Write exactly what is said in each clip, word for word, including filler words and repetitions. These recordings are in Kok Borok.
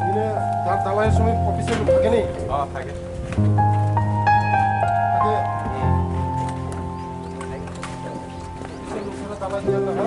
Ini da-, dalai sumit office-e thakeni? Oh, thake. Thake? Hmm. Office-e thakeni, dalai diya na, ha?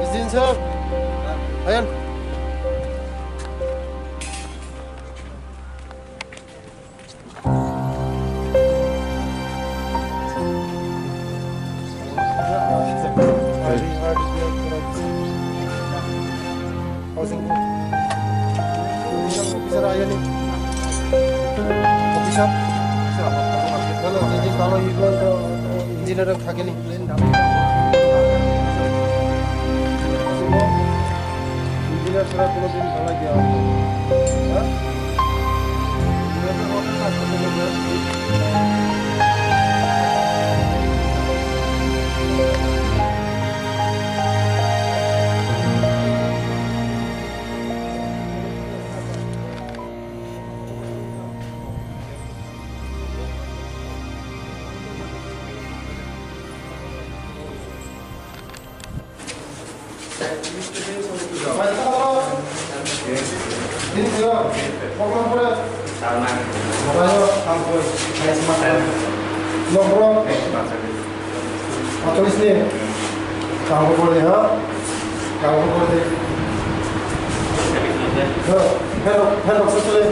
Izin, sir. Ayan. Housing board. Officer ayo ni. Officer. Hello, jadi kalau ibu engineer yang kaki ni. Engineer sara kono din thalai dia. Ha? Nokro. Atwlai sini. Kaham khe pore di, ha? Kaham khe pore di. Ha, hello, hello, sasule.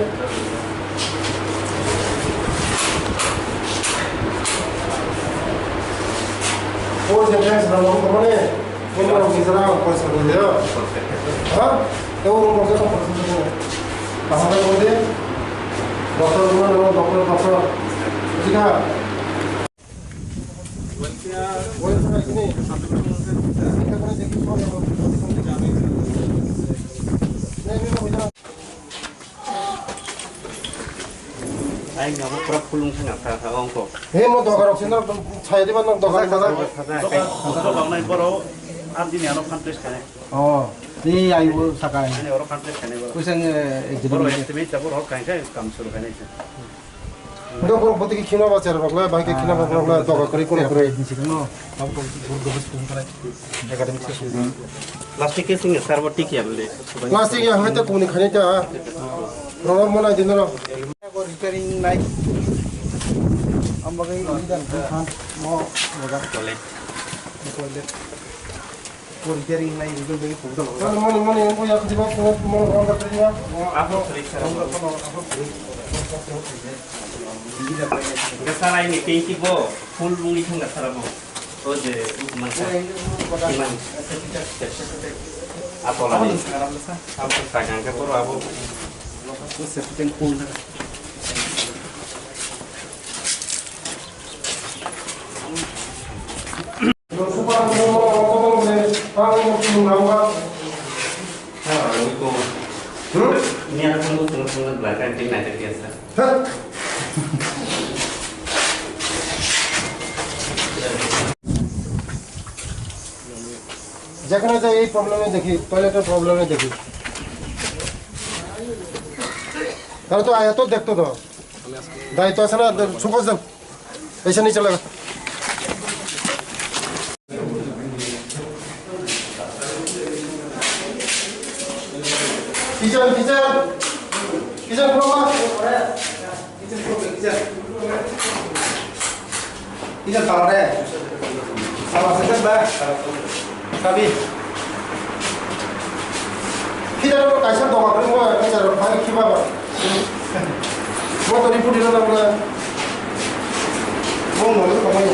O je friends na mo ko ne. Ko mo ni jara ko sa ko de. Ha? Ko mo ko sa ko. Kaham khe pore di. Doctor, doctor, doctor. Jika Ai, nabo pura phulung thang kha, kha, ongko. He, mo dogar rok sino, chai diba nok dogar. Sajak, sajak. Sajak, sajak. Dogar, dogar nai boro, ar dini ano fundraise khainai. Oh, ni ai bo sakai. Ani oro fundraise khainai boro. Kuisang, eh, exhibit. Boro estimate jabo rok kainai kam suru khainai. Ndo borok bwtwi khina ba cherok le, bai khe khina ba borok le doga kwrwi, kono kwrwi. Academic session. Plastic casing ya, sir, bo tik ya bole. Plastic ya, hai ta kuni khani ta. Roro mo nai dino ro. Repairing nai. Ambagai idan khan mo moga. Toilet. Toilet. Mani, mani, mani, ang ko yak di ba, ko mo mo ka tri ya. Ako tri sir. Ko ko ko. Enggak salah ini, tingki bo, full bungi kan enggak salah bo. Oh, je, man sa. Iman. Apa lagi? Apa sagang ke pura abo? Ko septen full na. যেখানে যাই এই প্রবলেমে দেখি, টয়লেটের প্রবলেমে দেখি। তাহলে তো আয়া তো দেখতো তো। দায়িত্ব আছে না, supervisor. Kaisa ni chala. Teacher, teacher. Teacher, khulokma. Teacher, khulokma, teacher. Teacher, tala de. Tala, teacher, ba. Sabi. Kita dulu kaisa doga kering mo, kaisa rok bai kiba ba. Mo to report dilo na mo. Mo mo to kamai.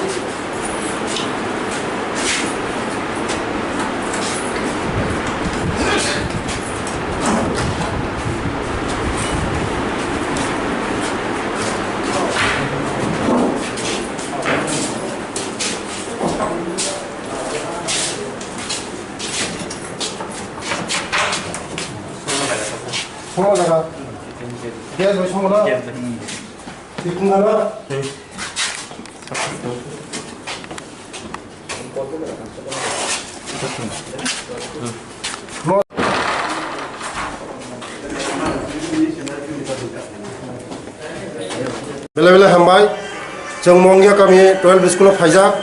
Songo jaga. Gas bai songo na? Gas bai. Tikung na? Belai belai hambai. Chwng Mongya kami twelve school o phaijak.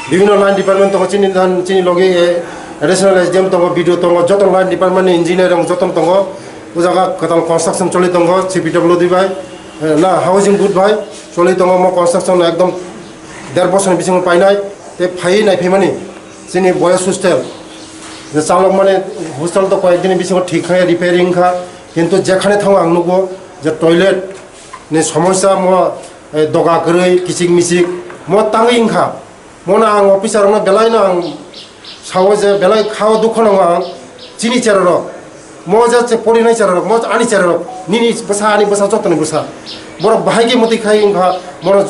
Bibhinno line department tongo chini dan, chini logi, eh, additional S D M tongo, B D O tongo, joto line department ni engineer rok joto tongo. O jaga kwtal construction choli tongo, C P W D bai, eh, na housing board bai choli tongo. Mo construction no ekdom der bosor ni bisingo painai, tei phaiwi naiphaimani chini boys hostel. Je chalokmani hostel to koyek din ni bisingo thik kha, repairing kha, kintu jekhane thango ang nugo je toilet ni somosya mo, eh, doga kwrwi, kichik michik mo tangwi wngkha. Mono ang officer rokno belai no ang sao je belai khao dukho nango ang chini chera rok. Mo je che porinai chera rok, mo ani chera rok, nini bwsa ani bwsa jotoni bwsa. Borok bahai khe mwtwi khai wngkha, mono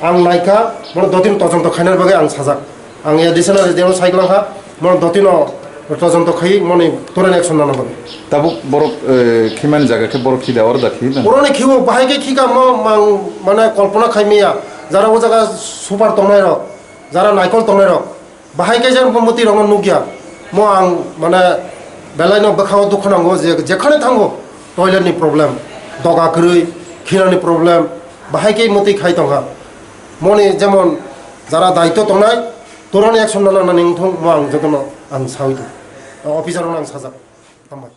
ang naikha, mono dotino tojonto khainani bagwi ang sajak. Ang additional S D M no sai gwlangkha, mono dotino tojonto khai moni torani action nana bagwi. Tabuk borok, eh, khimani jaga khe borok khida oro da khi na? Boroni khiwo bahai khe khika mo mang mane kolpona khai maya. Jara o jaga super tongnai rok, jara naikol tongnai rok, bahai khe jang mwtwi rokno nukya. Mo ang mane belai no bwkhao dukho nango je jekhane thango toilet ni problem, doga kwrwi, khirani problem, bahai khe mwtwi khai tongkha. Moni jemon jara daityo tongnai, torani action nana nani wngthong mo ang jotono ang sawi tong. Officer rokno ang sajak. Hambai.